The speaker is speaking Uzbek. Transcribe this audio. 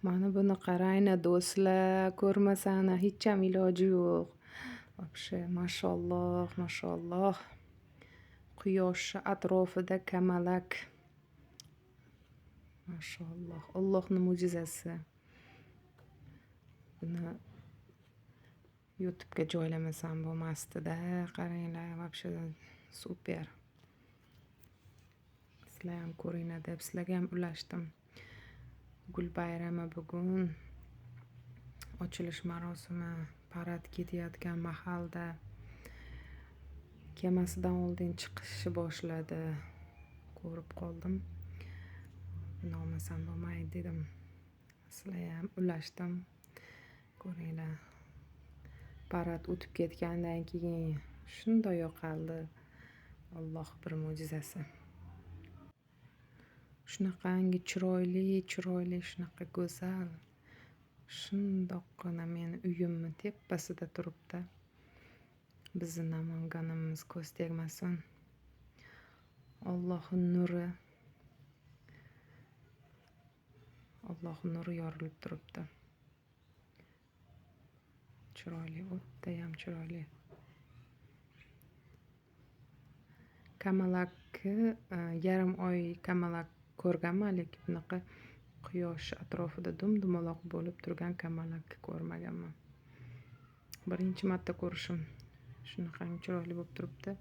Mana buni qaranglar, do'stlar, ko'rmasani hecham iloji yo'q. Вообще, mashalloh, mashalloh. Quyosh atrofida kamalak. Mashalloh, Allohning mo'jizasi. Buni YouTube'ga joylamasam bo'lmasdi-da. Qaranglar, вообще super. Sizlar ham ko'ringlar deb sizlarga ham ulashdim. Gul bayrami bugun. Ochilish marosimi, parad ketayotgan mahalda kelmasidan oldin chiqishni boshladi. Ko'rib qoldim. Buni olmasam bo'lmaydi dedim. Sizlarga ham ulashdim. Ko'ringlar. Parad o'tib ketgandan keyin shunday yo'qoldi. Alloh bir mo'jizasi. Shunaqangi chiroyli, chiroyli, shunaqa go'zal. Shundoqqina meni uyimni tepasida turibdi. Bizni Namanganimiz ko'z tegmasin. Allohning nuri. Allohning nuri yorilib turibdi. Chiroyli, o'tayam chiroyli. Kamalakni yarim oy kamalak ko'rganman, lekin bunaqa quyosh atrofida dum-dumaloq bo'lib turgan kamalakni ko'rmaganman. Birinchi marta ko'rishim. Shunaqangi chiroyli bo'lib turibdi.